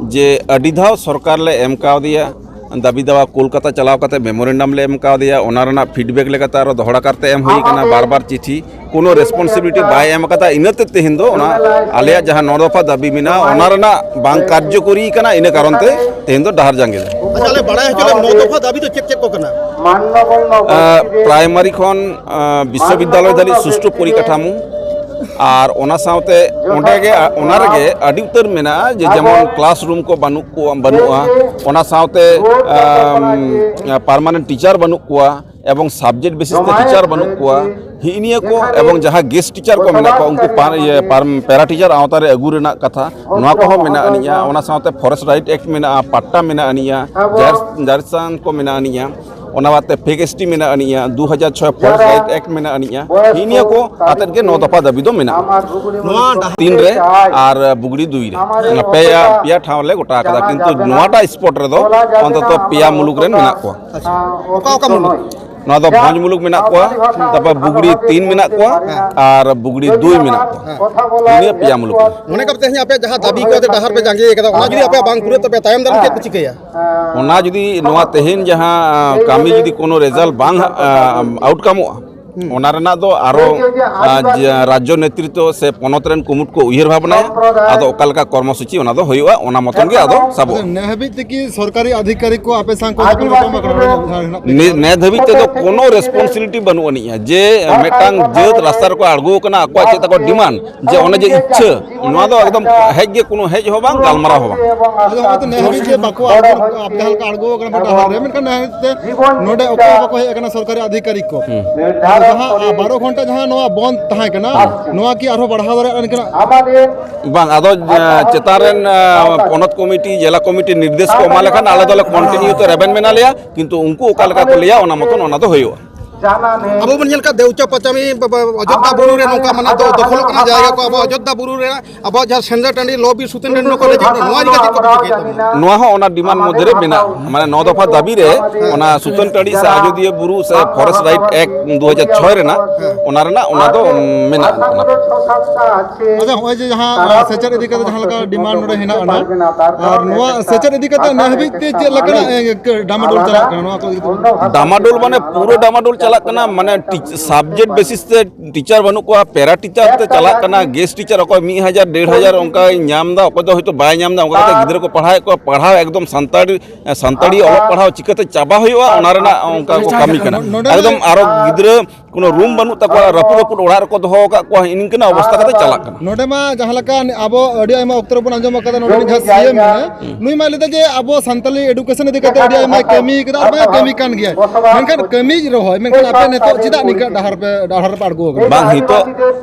ᱡᱮ ᱟᱹᱰᱤ ᱫᱷᱟᱣ ᱥᱚᱨᱠᱟᱨ ᱞᱮ ᱮᱢ ᱠᱟᱣᱫᱮᱭᱟ ᱫᱟᱹᱵᱤ ᱫᱟᱣᱟ, ᱠᱳᱞᱠᱟᱛᱟ ᱪᱟᱞᱟᱣ ᱠᱟᱛᱮ ᱢᱮᱢᱳᱨᱮᱱᱰᱟᱢ ᱞᱮ ᱮᱢ ᱠᱟᱣᱫᱮᱭᱟ, ᱚᱱᱟ ᱨᱮᱱᱟᱜ ᱯᱷᱤᱰᱵᱮᱠ ᱞᱮᱠᱟᱛᱮ ᱟᱨᱚ ᱫᱚᱦᱲᱟ ᱠᱟᱨᱛᱮ ᱮᱢ ᱦᱩᱭ ᱠᱟᱱᱟ, ᱵᱟᱨ ᱵᱟᱨ ᱪᱤᱴᱷᱤ, ᱠᱳᱱᱳ ᱨᱮᱥᱯᱚᱱᱥᱤᱵᱤᱞᱤᱴᱤ ᱵᱟᱭ ᱮᱢ ᱟᱠᱟᱫᱟ᱾ ᱤᱱᱟᱹᱛᱮ ᱛᱮᱦᱮᱧ ᱫᱚ ᱚᱱᱟ ᱟᱞᱮᱭᱟᱜ ᱡᱟᱦᱟᱸ ᱱᱚ ᱫᱚᱯᱷᱟ ᱫᱟᱹᱵᱤ ᱢᱮᱱᱟᱜᱼᱟ, ᱚᱱᱟ ᱨᱮᱱᱟᱜ ᱵᱟᱝ ᱠᱟᱨᱡᱚᱠᱚᱨᱤ ᱠᱟᱱᱟ, ᱤᱱᱟᱹ ᱠᱟᱨᱚᱱ ᱛᱮ ᱛᱮᱦᱮᱧ ᱫᱚ ᱰᱟᱦᱟᱨ ᱡᱟᱸᱜᱮ ᱫᱚ᱾ ᱟᱪᱪᱷᱟ, ᱟᱞᱮ ᱵᱟᱲᱟᱭ ᱦᱚᱪᱚ ᱞᱮ, ᱱᱚ ᱫᱚᱯᱷᱟ ᱫᱟᱹᱵᱤ ᱫᱚ ᱪᱮᱫ ᱪᱮᱫ ᱠᱚ ᱠᱟᱱᱟ? ᱟ, ᱯᱨᱟᱭᱢᱟᱨᱤ ᱠᱷᱚᱱ, ᱟ, ᱵᱤᱥᱥᱚᱵᱤᱫᱽᱫᱟᱞᱚᱭ ᱫᱷᱟᱹᱵᱤᱡ ᱥᱩᱥᱴᱷᱩ ᱯᱚᱨᱤᱠᱟᱴᱷᱟᱢᱳ, ᱟᱨ ᱚᱱᱟ ᱥᱟᱶᱛᱮ ᱚᱸᱰᱮ ᱜᱮ, ᱟ, ᱚᱱᱟ ᱨᱮᱜᱮ ᱟᱹᱰᱤ ᱩᱛᱟᱹᱨ ᱢᱮᱱᱟᱜᱼᱟ, ᱡᱮ ᱡᱮᱢᱚᱱ ᱠᱞᱟᱥᱨᱩᱢ ᱠᱚ ᱵᱟᱹᱱᱩᱜ ᱠᱚᱣᱟ, ᱵᱟᱹᱱᱩᱜᱼᱟ, ᱚᱱᱟ ᱥᱟᱶᱛᱮ, ᱟᱢ, ᱯᱟᱨᱢᱟᱱᱮᱱᱴ ᱴᱤᱪᱟᱨ ᱵᱟᱹᱱᱩᱜ ᱠᱚᱣᱟ, ᱮᱵᱚᱝ ᱥᱟᱵᱡᱮᱠᱴ ᱵᱮᱥᱤᱥ ᱛᱮ ᱴᱤᱪᱟᱨ ᱵᱟᱹᱱᱩᱜ ᱠᱚᱣᱟ, ᱦᱤᱸᱜᱼᱤ ᱱᱤᱭᱟᱹ ᱠᱚ, ᱮᱵᱚᱝ ᱡᱟᱦᱟᱸ ᱜᱮᱥᱴ ᱴᱤᱪᱟᱨ ᱠᱚ ᱢᱮᱱᱟᱜ ᱠᱚᱣᱟ, ᱩᱱᱠᱩ ᱯᱟᱨ-, ᱤᱭᱟᱹ, ᱯᱟᱨ-, ᱯᱮᱨᱟ ᱴᱤᱪᱟᱨ ᱟᱣᱛᱟ ᱨᱮ ᱟᱹᱜᱩ ᱨᱮᱱᱟᱜ ᱠᱟᱛᱷᱟ, ᱱᱚᱣᱟ ᱠᱚᱦᱚᱸ ᱢᱮᱱᱟᱜ ᱟᱹᱱᱤᱡᱼᱟ᱾ ᱚᱱᱟ ᱥᱟᱶᱛᱮ ᱯᱷᱚᱨᱮᱥᱴ ᱨᱟᱭᱤᱴ ᱮᱠᱴ ᱢᱮᱱᱟᱜᱼᱟ, ᱯᱟᱴᱴᱟ ᱢᱮᱱᱟᱜ ᱟᱹᱱᱤᱡᱼᱟ, ᱡᱟᱨ-, ᱡᱟᱨᱤᱥᱟᱱ ᱠᱚ ᱢᱮᱱᱟᱜ ᱟᱹᱱᱤᱡᱼᱟ, ᱚᱱᱟ ᱵᱟᱫ ᱛᱮ ᱯᱷᱮᱠ ᱮᱥ ᱴᱤ ᱢᱮᱱᱟᱜ ᱟᱹᱱᱤᱡᱼᱟ, ᱫᱩ ᱦᱟᱡᱟᱨ ᱪᱷᱚᱭ ᱯᱷᱚᱨᱮᱥᱴ ᱨᱟᱭᱤᱴ ᱮᱠᱴ ᱢᱮᱱᱟᱜ ᱟᱹᱱᱤᱡᱼᱟ᱾ ᱦᱤᱸᱜᱼᱤ ᱱᱤᱭᱟᱹ ᱠᱚ ᱟᱛᱮᱫ ᱜᱮ ᱱᱚ ᱫᱚᱯᱷᱟ ᱫᱟᱹᱵᱤ ᱫᱚ ᱢᱮᱱᱟᱜᱼᱟ᱾ ᱱᱚᱣᱟ ᱰᱟᱦᱟᱨ ᱛᱤᱱ ᱨᱮ ᱟᱨ ᱵᱩᱜᱽᱲᱤ ᱫᱩᱭ ᱨᱮ, ᱚᱱᱟ ᱯᱮᱭᱟ, ᱯᱮᱭᱟ ᱴᱷᱟᱣ ᱞᱮ ᱜᱚᱴᱟ ᱟᱠᱟᱫᱟ, ᱠᱤᱱᱛᱩ ᱱᱚᱣᱟᱴᱟᱜ ᱥᱯᱚᱴ ᱨᱮᱫᱚ ᱚᱱᱛᱚᱛᱚ ᱯᱮᱭᱟ ᱢᱩᱞᱩᱠ ᱨᱮᱱ ᱢᱮᱱᱟᱜ ᱠᱚᱣᱟ᱾ ᱟᱪᱪᱷᱟ, ᱚᱠᱟ ᱚᱠᱟ ᱢᱩᱞᱩᱠ? ᱱᱚᱣᱟ ᱫᱚ ᱵᱷᱚᱸᱡᱽ ᱢᱩᱞᱩᱠ ᱢᱮᱱᱟᱜ ᱠᱚᱣᱟ, ᱛᱟᱨᱯᱚᱨ ᱵᱩᱜᱽᱲᱤ ᱛᱤᱱ ᱢᱮᱱᱟᱜ ᱠᱚᱣᱟ, ᱦᱮᱸ᱾ ᱟᱨ ᱵᱩᱜᱽᱲᱤ ᱫᱩᱭ ᱢᱮᱱᱟᱜ ᱠᱚᱣᱟ᱾ ᱦᱮᱸ᱾ ᱱᱤᱭᱟᱹ ᱯᱮᱭᱟ ᱢᱩᱞᱩᱠ ᱨᱮ᱾ ᱢᱚᱱᱮ ᱠᱟᱜ ᱯᱮ ᱛᱮᱦᱮᱧ ᱟᱯᱮᱭᱟᱜ ᱡᱟᱦᱟᱸ ᱫᱟᱹᱵᱤ ᱠᱚ ᱟᱛᱮ ᱰᱟᱦᱟᱨ ᱯᱮ ᱡᱟᱸᱜᱮ ᱟᱠᱟᱫᱟ, ᱚᱱᱟ ᱡᱩᱫᱤ ᱟᱯᱮᱭᱟᱜ ᱵᱟᱝ ᱯᱩᱨᱟᱹᱜ ᱛᱟᱯᱮᱭᱟ, ᱛᱟᱭᱚᱢ ᱫᱟᱨᱟᱢ ᱪᱮᱫ ᱯᱮ ᱪᱤᱠᱟᱹᱭᱟ? ᱚᱱᱟ ᱡᱩᱫᱤ ᱱᱚᱣᱟ ᱛᱮᱦᱮᱧ ᱡᱟᱦᱟᱸ, ᱟ, ᱠᱟᱹᱢᱤ ᱡᱩᱫᱤ ᱠᱳᱱᱳ ᱨᱮᱡᱟᱞᱴ ᱵᱟᱝ, ᱟ, ᱟᱣᱩᱴᱠᱟᱢᱚᱜᱼᱟ, ᱚᱱᱟ ᱨᱮᱱᱟᱜ ᱫᱚ ᱟᱨᱚ, ᱟᱨ ᱡᱮ ᱨᱟᱡᱽᱡᱚ ᱱᱮᱛᱨᱤᱛᱵᱚ ᱥᱮ ᱯᱚᱱᱚᱛ ᱨᱮᱱ ᱠᱩᱢᱩᱴ ᱠᱚ ᱩᱭᱦᱟᱹᱨ ᱵᱷᱟᱵᱽᱱᱟᱭᱟ, ᱟᱫᱚ ᱚᱠᱟ ᱞᱮᱠᱟ ᱠᱚᱨᱢᱚᱥᱩᱪᱤ ᱚᱱᱟ ᱫᱚ ᱦᱩᱭᱩᱜᱼᱟ, ᱚᱱᱟ ᱢᱚᱛᱚᱱ ᱜᱮ ᱟᱫᱚ ᱥᱟᱵᱚᱜᱼᱟ᱾ ᱟᱪᱪᱷᱟ, ᱱᱮ ᱦᱟᱹᱵᱤᱡ ᱛᱮ ᱠᱤ ᱥᱚᱨᱠᱟᱨᱤ ᱟᱫᱷᱤᱠᱟᱨᱤ ᱠᱚ ᱟᱯᱮ ᱥᱟᱶ ᱠᱚ ᱧᱟᱯᱟᱢ ᱟᱠᱟᱱᱟ? ᱱᱤ-, ᱱᱤᱛ ᱫᱷᱟᱹᱵᱤᱡ ᱛᱮᱫᱚ ᱠᱳᱱᱳ ᱨᱮᱥᱯᱚᱱᱥᱤᱵᱤᱞᱤᱴᱤ ᱵᱟᱹᱱᱩᱜ ᱟᱹᱱᱤᱡᱼᱟ ᱡᱮ ᱢᱤᱫᱴᱟᱝ ᱡᱟᱹᱛ ᱨᱟᱥᱛᱟ ᱨᱮᱠᱚ ᱟᱬᱜᱚ ᱟᱠᱟᱱᱟ, ᱟᱠᱚᱣᱟᱜ ᱪᱮᱫ ᱛᱟᱠᱚ ᱰᱤᱢᱟᱱᱰ, ᱡᱮ ᱚᱱᱮ ᱡᱮ ᱤᱪᱪᱷᱟᱹ, ᱱᱚᱣᱟ ᱫᱚ ᱮᱠᱫᱚᱢ ᱦᱮᱡ ᱜᱮ ᱠᱳᱱᱳ ᱦᱮᱡ ᱦᱚᱸ ᱵᱟᱝ, ᱜᱟᱞᱢᱟᱨᱟᱣ ᱦᱚᱸ ᱵᱟᱝ᱾ ᱟᱫᱚ ᱦᱚᱸᱜᱼᱚᱭ ᱛᱚ ᱱᱮ ᱦᱟᱹᱵᱤᱡ ᱛᱮ ᱵᱟᱠᱚ ᱟᱬᱜᱚ, ᱟᱯᱮ ᱡᱟᱦᱟᱸ ᱞᱮᱠᱟ ᱟᱬᱜᱚ ᱟᱠᱟᱱᱟ ᱯᱮ ᱰᱟᱦᱟᱨ ᱨᱮ, ᱢᱮᱱᱠᱷᱟᱱ ᱱᱮ ᱦᱟᱹᱵᱤᱡ ᱛᱮ ᱱᱚᱰᱮ ᱚᱠᱚᱭ ᱦᱚᱸ ᱵᱟᱠᱚ ᱦᱮᱡ ᱟᱠᱟᱱᱟ ᱥᱚᱨᱠᱟᱨᱤ ᱟᱫᱷᱤᱠᱟᱨᱤᱠ ᱠᱚ᱾ ᱦᱩᱸ᱾ ᱡᱟᱦᱟᱸ, ᱟ, ᱵᱟᱨᱚ ᱜᱷᱚᱱᱴᱟ ᱡᱟᱦᱟᱸ ᱱᱚᱣᱟ ᱵᱚᱱᱫ ᱛᱟᱦᱮᱸ ᱠᱟᱱᱟ, ᱱᱚᱣᱟ ᱠᱤ ᱟᱨᱦᱚᱸ ᱵᱟᱲᱦᱟᱣ ᱫᱟᱲᱮᱭᱟᱜᱼᱟ ᱱᱤᱝᱠᱟᱹᱱᱟᱜ? ᱵᱟᱝ, ᱟᱫᱚ, ᱟ, ᱪᱮᱛᱟᱱ ᱨᱮᱱ, ᱟ, ᱯᱚᱱᱚᱛ ᱠᱚᱢᱤᱴᱤ, ᱡᱮᱞᱟ ᱠᱚᱢᱤᱴᱤ ᱱᱤᱨᱫᱮᱥ ᱠᱚ ᱮᱢᱟ ᱞᱮᱠᱷᱟᱱ ᱟᱞᱮ ᱫᱚᱞᱮ ᱠᱚᱱᱴᱤᱱᱤᱭᱩ ᱛᱮ ᱨᱮᱵᱮᱱ ᱢᱮᱱᱟ ᱞᱮᱭᱟ, ᱠᱤᱱᱛᱩ ᱩᱱᱠᱩ ᱚᱠᱟ ᱞᱮᱠᱟ ᱠᱚ ᱞᱟᱹᱭᱟ ᱚᱱᱟ ᱢᱚᱛᱚᱱ ᱚᱱᱟ ᱫᱚ ᱦᱩᱭᱩᱜᱼᱟ᱾ ᱟᱵᱚ ᱵᱚᱱ ᱧᱮᱞ ᱠᱟᱜ ᱫᱮᱣᱪᱟ ᱯᱟᱪᱟᱢᱤ ᱵᱟ-, ᱵᱟ-, ᱚᱡᱳᱫᱽᱫᱷᱟ ᱵᱩᱨᱩ ᱨᱮ ᱱᱚᱝᱠᱟ ᱢᱟᱱᱮ ᱫᱚ-, ᱫᱚᱠᱷᱚᱞᱚᱜ ᱠᱟᱱᱟ ᱡᱟᱭᱜᱟ ᱠᱚ, ᱟᱵᱚ ᱚᱡᱳᱫᱽᱫᱷᱟ ᱵᱩᱨᱩ ᱨᱮ ᱟᱵᱚᱣᱟᱜ ᱡᱟᱦᱟᱸ ᱥᱮᱸᱫᱽᱨᱟ ᱴᱟᱺᱰᱤ ᱞᱚ ᱵᱤᱨ ᱥᱩᱛᱟᱹᱱ ᱴᱟᱺᱰᱤ ᱱᱚᱝᱠᱟ ᱞᱮ ᱡᱷᱤᱡ ᱠᱟᱜᱼᱟ, ᱱᱚᱣᱟ ᱤᱫᱤ ᱠᱟᱛᱮ ᱪᱮᱫ ᱠᱚ ᱪᱤᱠᱟᱹᱭᱮᱫ ᱛᱟᱵᱚᱱᱟ? ᱱᱚᱣᱟ ᱦᱚᱸ ᱚᱱᱟ ᱰᱤᱢᱟᱱᱰ ᱢᱚᱫᱽᱫᱷᱮ ᱨᱮ ᱢᱮᱱᱟᱜᱼᱟ, ᱢᱟᱱᱮ ᱱᱚ ᱫᱚᱯᱷᱟ ᱫᱟᱹᱵᱤ ᱨᱮ ᱚᱱᱟ ᱥᱩᱛᱟᱹᱱ ᱴᱟᱺᱰᱤ ᱥᱮ ᱟᱡᱚᱫᱤᱭᱟᱹ ᱵᱩᱨᱩ ᱥᱮ ᱯᱷᱚᱨᱮᱥᱴ ᱨᱟᱭᱤᱴ ᱮᱠᱴ ᱫᱩ ᱦᱟᱡᱟᱨ ᱪᱷᱚᱭ ᱨᱮᱱᱟᱜ, ᱚᱱᱟ ᱨᱮᱱᱟᱜ ᱚᱱᱟ ᱫᱚ ᱢᱮᱱᱟᱜᱼᱟ᱾ ᱟᱪᱪᱷᱟ, ᱦᱚᱸᱜᱼᱚᱭ ᱡᱮ ᱡᱟᱦᱟᱸ, ᱟᱨ, ᱥᱮᱪᱮᱫ ᱤᱫᱤ ᱠᱟᱛᱮ ᱡᱟᱦᱟᱸ ᱞᱮᱠᱟ ᱰᱤᱢᱟᱱᱰ ᱱᱚᱰᱮ ᱦᱮᱱᱟᱜ ᱟᱱᱟ, ᱟᱨ ᱱᱚᱣᱟ ᱥᱮᱪᱮᱫ ᱤᱫᱤ ᱠᱟᱛᱮ ᱱᱤᱭᱟᱹ ᱦᱟᱹᱵᱤᱡ ᱛᱮ ᱪᱮᱫ ᱞᱮᱠᱟᱱᱟᱜ, ᱮ, ᱰᱟᱢᱟᱰᱳᱞ ᱪᱟᱞᱟᱜ ᱠᱟᱱᱟ ᱱᱚᱣᱟ ᱠᱚ ᱤᱫᱤ ᱠᱟᱛᱮ? ᱰᱟᱢᱟᱰᱳᱞ ᱢᱟᱱᱮ ᱯᱩᱨᱟᱹ ᱰᱟᱢᱟᱰᱳᱞ ᱪᱟᱞᱟᱜ ᱠᱟᱱᱟ, ᱢᱟᱱᱮ ᱴᱤᱪ-, ᱥᱟᱵᱡᱮᱠᱴ ᱵᱮᱥᱤᱥ ᱛᱮ ᱴᱤᱪᱟᱨ ᱵᱟᱹᱱᱩᱜ ᱠᱚᱣᱟ, ᱯᱮᱨᱟ ᱴᱤᱪᱟᱨ ᱛᱮ ᱪᱟᱞᱟᱜ ᱠᱟᱱᱟ, ᱜᱮᱥᱴ ᱴᱤᱪᱟᱨ ᱚᱠᱚᱭ ᱢᱤᱫ ᱦᱟᱡᱟᱨ, ᱰᱮᱲ ᱦᱟᱡᱟᱨ ᱚᱱᱠᱟᱭ ᱧᱟᱢ ᱮᱫᱟ, ᱚᱠᱚᱭ ᱫᱚ ᱦᱚᱭᱛᱳ ᱵᱟᱭ ᱧᱟᱢ ᱮᱫᱟ, ᱚᱱᱠᱟ ᱠᱟᱛᱮ ᱜᱤᱫᱽᱨᱟᱹ ᱠᱚ ᱯᱟᱲᱦᱟᱣᱮᱫ ᱠᱚᱣᱟ, ᱯᱟᱲᱦᱟᱣ ᱮᱠᱫᱚᱢ ᱥᱟᱱᱛᱟᱲᱤ, ᱥᱟᱱᱛᱟᱲᱤ ᱚᱞᱚᱜ ᱯᱟᱲᱦᱟᱣ ᱪᱤᱠᱟᱹᱛᱮ ᱪᱟᱵᱟ ᱦᱩᱭᱩᱜᱼᱟ, ᱚᱱᱟ ᱨᱮᱱᱟᱜ ᱚᱱᱠᱟ ᱠᱚ ᱠᱟᱹᱢᱤ ᱠᱟᱱᱟ᱾ ᱱᱚᱰᱮ ᱮᱠᱫᱚᱢ ᱟᱨᱚ ᱜᱤᱫᱽᱨᱟᱹ ᱠᱳᱱᱳ ᱨᱩᱢ ᱵᱟᱹᱱᱩᱜ ᱛᱟᱠᱚᱣᱟ, ᱨᱟᱹᱯᱩᱫ ᱨᱟᱹᱯᱩᱫ ᱚᱲᱟᱜ ᱨᱮᱠᱚ ᱫᱚᱦᱚ ᱟᱠᱟᱫ ᱠᱚᱣᱟ, ᱱᱤᱝᱠᱟᱹᱱᱟᱜ ᱚᱵᱚᱥᱛᱟ ᱠᱟᱛᱮ ᱪᱟᱞᱟᱜ ᱠᱟᱱᱟ᱾ ᱱᱚᱰᱮ ᱢᱟ ᱡᱟᱦᱟᱸ ᱞᱮᱠᱟ ᱟᱵᱚ ᱟᱹᱰᱤ ᱟᱭᱢᱟ ᱚᱠᱛᱚ ᱨᱮᱵᱚᱱ ᱟᱸᱡᱚᱢ ᱟᱠᱟᱫᱟ, ᱱᱚᱰᱮ ᱡᱟᱦᱟᱸ ᱥᱤ ᱮᱢ ᱢᱮᱱᱟᱭᱟ, ᱱᱩᱭ ᱢᱟ ᱞᱟᱹᱭᱫᱟ ᱡᱮ ᱟᱵᱚ ᱥᱟᱱᱛᱟᱲᱤ ᱮᱰᱩᱠᱮᱥᱚᱱ ᱤᱫᱤ ᱠᱟᱛᱮ ᱟᱹᱰᱤ ᱟᱭᱢᱟᱭ ᱠᱟᱹᱢᱤ ᱠᱟᱫᱟ ᱟᱨ ᱵᱟᱭ ᱠᱟᱹᱢᱤ ᱠᱟᱱ ᱜᱮᱭᱟ, ᱢᱮᱱᱠᱷᱟᱱ ᱠᱟᱹᱢᱤ ᱨᱮᱦᱚᱸ, ᱢᱮᱱᱠᱷᱟᱱ ᱟᱯᱮ ᱱᱤᱛᱚᱜ ᱪᱮᱫᱟᱜ ᱱᱤᱝᱠᱟᱹ ᱰᱟᱦᱟᱨ ᱯᱮ, ᱰᱟᱦᱟᱨ ᱨᱮᱯᱮ ᱟᱬᱜᱚ ᱟᱠᱟᱱᱟ? ᱵᱟᱝ, ᱱᱤᱛᱚᱜ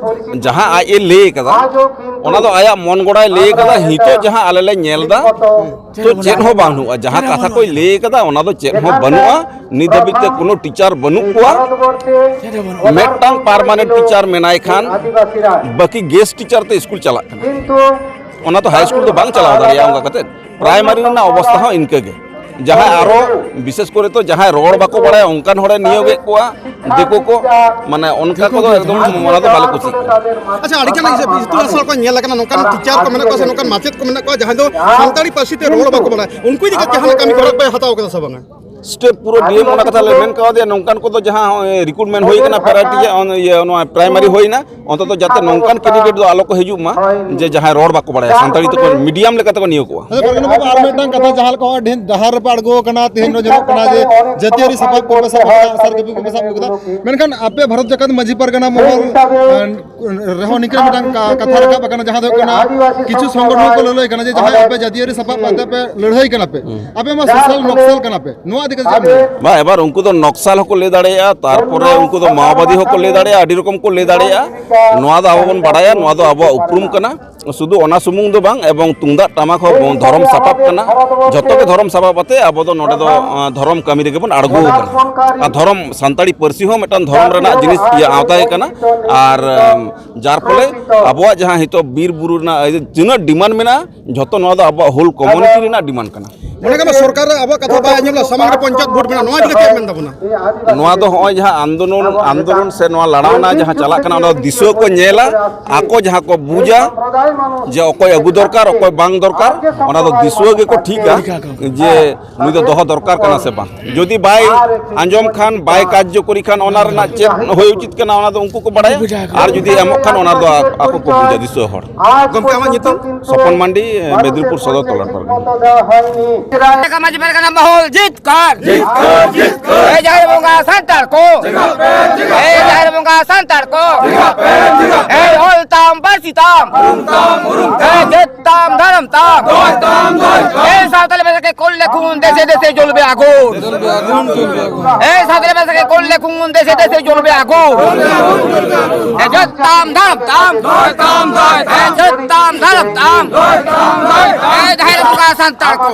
ᱡᱟᱦᱟᱸ ᱟᱡ ᱮ ᱞᱟᱹᱭ ᱠᱟᱫᱟ, ᱚᱱᱟ ᱫᱚ ᱟᱭᱟᱜ ᱢᱚᱱ ᱜᱚᱲᱟᱭ ᱞᱟᱹᱭ ᱠᱟᱫᱟ᱾ ᱱᱤᱛᱚᱜ ᱡᱟᱦᱟᱸ ᱟᱞᱮ ᱞᱮ ᱧᱮᱞ ᱮᱫᱟ, ᱛᱚ ᱪᱮᱫ ᱦᱚᱸ ᱵᱟᱹᱱᱩᱜᱼᱟ, ᱡᱟᱦᱟᱸ ᱠᱟᱛᱷᱟ ᱠᱚᱭ ᱞᱟᱹᱭ ᱠᱟᱫᱟ ᱚᱱᱟ ᱫᱚ ᱪᱮᱫ ᱦᱚᱸ ᱵᱟᱹᱱᱩᱜᱼᱟ᱾ ᱱᱤᱛ ᱫᱷᱟᱹᱵᱤᱡ ᱛᱮ ᱠᱳᱱᱳ ᱴᱤᱪᱟᱨ ᱵᱟᱹᱱᱩᱜ ᱠᱚᱣᱟ᱾ ᱢᱤᱫᱴᱟᱝ ᱯᱟᱨᱢᱟᱱᱮᱱᱴ ᱴᱤᱪᱟᱨ ᱢᱮᱱᱟᱭ ᱠᱷᱟᱱ ᱵᱟᱹᱠᱤ ᱜᱮᱥᱴ ᱴᱤᱪᱟᱨ ᱛᱮ ᱥᱠᱩᱞ ᱪᱟᱞᱟᱜ ᱠᱟᱱᱟ᱾ ᱚᱱᱟ ᱛᱚ ᱦᱟᱭ ᱥᱠᱩᱞ ᱫᱚ ᱵᱟᱝ ᱪᱟᱞᱟᱣ ᱫᱟᱲᱮᱭᱟᱜᱼᱟ ᱚᱱᱠᱟ ᱠᱟᱛᱮ᱾ ᱯᱨᱟᱭᱢᱟᱨᱤ ᱨᱮᱱᱟᱜ ᱚᱵᱚᱥᱛᱟ ᱦᱚᱸ ᱤᱱᱠᱟᱹ ᱜᱮ᱾ ᱡᱟᱦᱟᱸᱭ ᱟᱨᱚ ᱵᱤᱥᱮᱥ ᱠᱚᱨᱮ ᱛᱚ ᱡᱟᱦᱟᱸᱭ ᱨᱚᱲ ᱵᱟᱠᱚ ᱵᱟᱲᱟᱭᱟ ᱚᱱᱠᱟᱱ ᱦᱚᱲᱮ ᱱᱤᱭᱳᱜᱮᱫ ᱠᱚᱣᱟ, ᱫᱤᱠᱩ ᱠᱚ, ᱢᱟᱱᱮ ᱚᱱᱠᱟ ᱠᱚᱫᱚ ᱮᱠᱫᱚᱢ ᱚᱱᱟ ᱫᱚ ᱵᱟᱞᱮ ᱠᱩᱥᱤᱜ ᱠᱟᱱᱟ᱾ ᱟᱪᱪᱷᱟ, ᱟᱹᱰᱤ ᱜᱟᱱ ᱤᱥ-, ᱤᱛᱩᱱ ᱟᱥᱲᱟ ᱠᱚ ᱧᱮᱞ ᱟᱠᱟᱱᱟ ᱱᱚᱝᱠᱟᱱ ᱴᱤᱪᱟᱨ ᱠᱚ ᱢᱮᱱᱟᱜ ᱠᱚᱣᱟ ᱥᱮ ᱱᱚᱝᱠᱟᱱ ᱢᱟᱪᱮᱫ ᱠᱚ ᱢᱮᱱᱟᱜ ᱠᱚᱣᱟ ᱡᱟᱦᱟᱸᱭ ᱫᱚ ᱥᱟᱱᱛᱟᱲᱤ ᱯᱟᱹᱨᱥᱤ ᱛᱮ ᱨᱚᱲ ᱵᱟᱠᱚ ᱵᱟᱲᱟᱭᱟ, ᱩᱱᱠᱩ ᱤᱫᱤ ᱠᱟᱛᱮ ᱡᱟᱦᱟᱱᱟᱜ ᱠᱟᱹᱢᱤ ᱦᱚᱨᱟ ᱯᱮ ᱦᱟᱛᱟᱣ ᱠᱟᱫᱟ ᱥᱮ ᱵᱟᱝᱟ? ᱥᱴᱮᱯ ᱯᱩᱨᱟᱹ ᱰᱤ ᱮᱢ ᱚᱱᱟ ᱠᱟᱛᱷᱟ ᱞᱮ ᱢᱮᱱ ᱠᱟᱣᱫᱮᱭᱟ, ᱱᱚᱝᱠᱟᱱ ᱠᱚᱫᱚ ᱡᱟᱦᱟᱸ ᱱᱚᱜᱼᱚᱭ ᱨᱤᱠᱨᱩᱴᱢᱮᱱᱴ ᱦᱩᱭ ᱠᱟᱱᱟ, ᱯᱮᱨᱟᱴᱤ ᱤᱭᱟᱹ ᱱᱚᱣᱟ ᱯᱨᱟᱭᱢᱟᱨᱤ ᱦᱩᱭᱱᱟ, ᱚᱱᱛᱚᱛᱚ ᱡᱟᱛᱮ ᱱᱚᱝᱠᱟᱱ ᱠᱮᱱᱰᱤᱰᱮᱴ ᱫᱚ ᱟᱞᱚ ᱠᱚ ᱦᱤᱡᱩᱜ ᱢᱟ, ᱡᱮ ᱡᱟᱦᱟᱸᱭ ᱨᱚᱲ ᱵᱟᱠᱚ ᱵᱟᱲᱟᱭᱟ, ᱥᱟᱱᱛᱟᱲᱤ ᱛᱮᱠᱚ ᱢᱤᱰᱤᱭᱟᱢ ᱞᱮᱠᱟ ᱛᱮᱠᱚ ᱱᱤᱭᱳᱜᱚᱜᱼᱟ᱾ ᱟᱪᱪᱷᱟ, ᱯᱟᱨᱜᱟᱱᱟ ᱵᱟᱵᱟ, ᱟᱨ ᱢᱤᱫᱴᱟᱝ ᱠᱟᱛᱷᱟ, ᱡᱟᱦᱟᱸ ᱞᱮᱠᱟ ᱦᱚᱸᱜᱼᱚᱭ ᱰᱷᱮᱨ ᱰᱟᱦᱟᱨ ᱨᱮᱯᱮ ᱟᱬᱜᱚ ᱟᱠᱟᱱᱟ, ᱛᱮᱦᱮᱧ ᱫᱚ ᱧᱮᱞᱚᱜ ᱠᱟᱱᱟ ᱡᱮ ᱡᱟᱹᱛᱤᱭᱟᱹᱨᱤ ᱥᱟᱯᱟᱵ ᱠᱚᱯᱮ ᱥᱟᱵ ᱟᱠᱟᱫᱟ, ᱟᱜᱼᱥᱟᱨ ᱠᱟᱹᱯᱤ ᱠᱚᱯᱮ ᱥᱟᱵ ᱟᱹᱜᱩ ᱠᱮᱫᱟ, ᱢᱮᱱᱠᱷᱟᱱ ᱟᱯᱮ ᱵᱷᱟᱨᱚᱛ ᱡᱟᱠᱟᱛ ᱢᱟᱹᱡᱷᱤ ᱯᱟᱨᱜᱟᱱᱟ ᱢᱚᱦᱚᱞ, ᱟᱸ, ᱨᱮᱦᱚᱸ ᱱᱤᱝᱠᱟᱹ ᱢᱤᱫᱴᱟᱝ ᱠᱟ-, ᱠᱟᱛᱷᱟ ᱨᱟᱠᱟᱵ ᱟᱠᱟᱱᱟ, ᱡᱟᱦᱟᱸ ᱫᱚ ᱦᱩᱭᱩᱜ ᱠᱟᱱᱟ, ᱠᱤᱪᱷᱩ ᱥᱚᱝᱜᱚᱴᱷᱚᱱ ᱠᱚ ᱞᱟᱹᱞᱟᱹᱭ ᱠᱟᱱᱟ ᱡᱮ ᱡᱟᱦᱟᱸᱭ ᱟᱯᱮ ᱡᱟᱹᱛᱤᱭᱟᱹᱨᱤ ᱥᱟᱯᱟᱵ ᱠᱟᱛᱮ ᱯᱮ ᱞᱟᱹᱲᱦᱟᱹᱭ ᱠᱟᱱᱟ ᱯᱮ, ᱟᱯᱮ ᱢᱟ ᱥᱳᱥᱟᱞ ᱱᱚᱠᱥᱟᱞ ᱠᱟᱱᱟ ᱯᱮ, ᱱᱚᱣᱟ ᱤᱫᱤ ᱠᱟᱛᱮ ᱪᱮᱫ ᱮᱢ ᱞᱟᱹᱭᱟ? ᱵᱟᱝ, ᱮᱵᱟᱨ ᱩᱱᱠᱩ ᱫᱚ ᱱᱚᱠᱥᱟᱞ ᱦᱚᱸᱠᱚ ᱞᱟᱹᱭ ᱫᱟᱲᱮᱭᱟᱜᱼᱟ, ᱛᱟᱨᱯᱚᱨᱮ ᱩᱱᱠᱩ ᱫᱚ ᱢᱟᱣᱵᱟᱫᱤ ᱦᱚᱸᱠᱚ ᱞᱟᱹᱭ ᱫᱟᱲᱮᱭᱟᱜᱼᱟ, ᱟᱹᱰᱤ ᱨᱚᱠᱚᱢ ᱠᱚ ᱞᱟᱹᱭ ᱫᱟᱲᱮᱭᱟᱜᱼᱟ᱾ ᱱᱚᱣᱟ ᱫᱚ ᱟᱵᱚ ᱵᱚᱱ ᱵᱟᱲᱟᱭᱟ, ᱱᱚᱣᱟ ᱫᱚ ᱟᱵᱚᱣᱟᱜ ᱩᱯᱨᱩᱢ ᱠᱟᱱᱟ᱾ ᱥᱩᱫᱷᱩ ᱚᱱᱟ ᱥᱩᱢᱩᱝ ᱫᱚ ᱵᱟᱝ, ᱮᱵᱚᱝ ᱛᱩᱢᱫᱟᱜ ᱴᱟᱢᱟᱠ ᱦᱚᱸ ᱵᱚᱱ ᱫᱷᱚᱨᱚᱢ ᱥᱟᱯᱟᱵ ᱠᱟᱱᱟ᱾ ᱡᱚᱛᱚ ᱜᱮ ᱫᱷᱚᱨᱚᱢ ᱥᱟᱯᱟᱵ ᱟᱛᱮ ᱟᱵᱚ ᱫᱚ ᱱᱚᱰᱮ ᱫᱚ, ᱟᱸ, ᱫᱷᱚᱨᱚᱢ ᱠᱟᱹᱢᱤ ᱨᱮᱜᱮ ᱵᱚᱱ ᱟᱬᱜᱚ ᱟᱠᱟᱱᱟ᱾ ᱟᱨ ᱫᱷᱚᱨᱚᱢ, ᱥᱟᱱᱛᱟᱲᱤ ᱯᱟᱹᱨᱥᱤ ᱦᱚᱸ ᱢᱤᱫᱴᱟᱝ ᱫᱷᱚᱨᱚᱢ ᱨᱮᱱᱟᱜ ᱡᱤᱱᱤᱥ, ᱤᱭᱟᱹ, ᱟᱣᱛᱟ ᱜᱮ ᱠᱟᱱᱟ᱾ ᱟᱨ, ᱟᱢ, ᱡᱟᱨ ᱯᱷᱚᱞᱮ ᱟᱵᱚᱣᱟᱜ ᱡᱟᱦᱟᱸ ᱱᱤᱛᱚᱜ ᱵᱤᱨ ᱵᱩᱨᱩ ᱨᱮᱱᱟᱜ ᱛᱤᱱᱟᱹᱜ ᱰᱤᱢᱟᱱᱰ ᱢᱮᱱᱟᱜᱼᱟ, ᱡᱷᱚᱛᱚ ᱱᱚᱣᱟ ᱫᱚ ᱟᱵᱚᱣᱟᱜ ᱦᱳᱞ ᱠᱚᱢᱩᱱᱤᱴᱤ ᱨᱮᱱᱟᱜ ᱰᱤᱢᱟᱱᱰ ᱠᱟᱱᱟ᱾ ᱢᱚᱱᱮ ᱠᱟᱜ ᱢᱮ, ᱥᱚᱨᱠᱟᱨ ᱨᱮ ᱟᱵᱚᱣᱟᱜ ᱠᱟᱛᱷᱟ ᱵᱟᱭ ᱟᱸᱡᱚᱢ ᱞᱮᱫᱟ, ᱥᱟᱢᱟᱝ ᱨᱮ ᱯᱚᱧᱪᱟᱭᱮᱛ ᱵᱷᱳᱴ ᱢᱮᱱᱟᱜᱼᱟ, ᱱᱚᱣᱟ ᱤᱫᱤ ᱠᱟᱛᱮ ᱪᱮᱫ ᱮᱢ ᱢᱮᱱ ᱛᱟᱵᱚᱱᱟ? ᱱᱚᱣᱟ ᱫᱚ ᱦᱚᱸᱜᱼᱚᱭ ᱡᱟᱦᱟᱸ ᱟᱱᱫᱳᱞᱚᱱ, ᱟᱱᱫᱳᱞᱚᱱ ᱥᱮ ᱱᱚᱣᱟ ᱞᱟᱲᱟᱣᱱᱟ ᱡᱟᱦᱟᱸ ᱪᱟᱞᱟᱜ ᱠᱟᱱᱟ, ᱚᱱᱟ ᱫᱚ ᱫᱤᱥᱩᱣᱟᱹ ᱠᱚ ᱧᱮᱞᱟ, ᱟᱠᱚ ᱡᱟᱦᱟᱸ ᱠᱚ ᱵᱩᱡᱟ ᱡᱮ ᱚᱠᱚᱭ ᱟᱹᱜᱩ ᱫᱚᱨᱠᱟᱨ, ᱚᱠᱚᱭ ᱵᱟᱝ ᱫᱚᱨᱠᱟᱨ, ᱚᱱᱟ ᱫᱚ ᱫᱤᱥᱩᱣᱟᱹ ᱜᱮᱠᱚ ᱴᱷᱤᱠᱟ ᱡᱮ ᱱᱩᱭ ᱫᱚ ᱫᱚᱦᱚ ᱫᱚᱨᱠᱟᱨ ᱠᱟᱱᱟ ᱥᱮ ᱵᱟᱝ᱾ ᱡᱩᱫᱤ ᱵᱟᱭ ᱟᱸᱡᱚᱢ ᱠᱷᱟᱱ, ᱵᱟᱭ ᱠᱟᱨᱡᱚᱠᱚᱨᱤ ᱠᱷᱟᱱ, ᱚᱱᱟ ᱨᱮᱱᱟᱜ ᱪᱮᱫ ᱦᱩᱭ ᱩᱪᱤᱛ ᱠᱟᱱᱟ, ᱚᱱᱟ ᱫᱚ ᱩᱱᱠᱩ ᱠᱚ ᱵᱟᱲᱟᱭᱟ᱾ ᱟᱨ ᱡᱩᱫᱤ ᱮᱢᱚᱜ ᱠᱷᱟᱱ, ᱚᱱᱟ ᱫᱚ ᱟᱠᱚ ᱠᱚ ᱵᱩᱡᱟ, ᱫᱤᱥᱩᱣᱟᱹ ᱦᱚᱲ᱾ ᱜᱚᱢᱠᱮ, ᱟᱢᱟᱜ ᱧᱩᱛᱩᱢ? ᱥᱚᱯᱚᱱ ᱢᱟᱱᱰᱤ, ᱢᱮᱫᱽᱱᱤᱯᱩᱨ ᱥᱚᱫᱚᱨ ᱛᱚᱞᱟ ᱯᱟᱲᱟ᱾ ᱢᱟᱹᱡᱷᱤ ᱯᱟᱨᱜᱟᱱᱟ ᱢᱚᱦᱚᱞ ᱡᱤᱛᱠᱟᱹᱨ! ᱮ ᱡᱟᱦᱮᱨ ᱵᱚᱸᱜᱟ ᱥᱟᱱᱛᱟᱲ ᱠᱚ! ᱮ ᱡᱟᱦᱮᱨ ᱵᱚᱸᱜᱟ ᱥᱟᱱᱛᱟᱲ ᱠᱚ! ᱮ ᱚᱞ ᱛᱟᱢ, ᱯᱟᱹᱨᱥᱤ ᱛᱟᱢ! ᱮ ᱡᱟᱹᱛ ᱛᱟᱢ, ᱫᱷᱚᱨᱚᱢ ᱛᱟᱢ! ᱮ ᱥᱟᱶᱛᱟᱞᱤ ᱵᱷᱟᱥᱟ ᱠᱮ ᱠᱚᱞ ᱞᱮᱠᱷᱩᱱ ᱫᱮᱥᱮ ᱫᱮᱥᱮ ᱡᱚᱞᱵᱮ ᱟᱜᱩᱱ! ᱮ ᱥᱟᱶᱛᱟᱞᱤ ᱵᱷᱟᱥᱟ ᱠᱮ ᱠᱚᱞ ᱞᱮᱠᱷᱩᱱ ᱫᱮᱥᱮ ᱫᱮᱥᱮ ᱡᱚᱞᱵᱮ ᱟᱜᱩᱱ! ᱮ ᱡᱟᱹᱛ ᱛᱟᱢ, ᱫᱷᱚᱨᱚᱢ ᱛᱟᱢ! ᱮ ᱡᱟᱹᱛ ᱛᱟᱢ, ᱫᱷᱚᱨᱚᱢ ᱛᱟᱢ! ᱮ ᱡᱟᱦᱮᱨ ᱵᱚᱸᱜᱟ ᱥᱟᱱᱛᱟᱲ ᱠᱚ!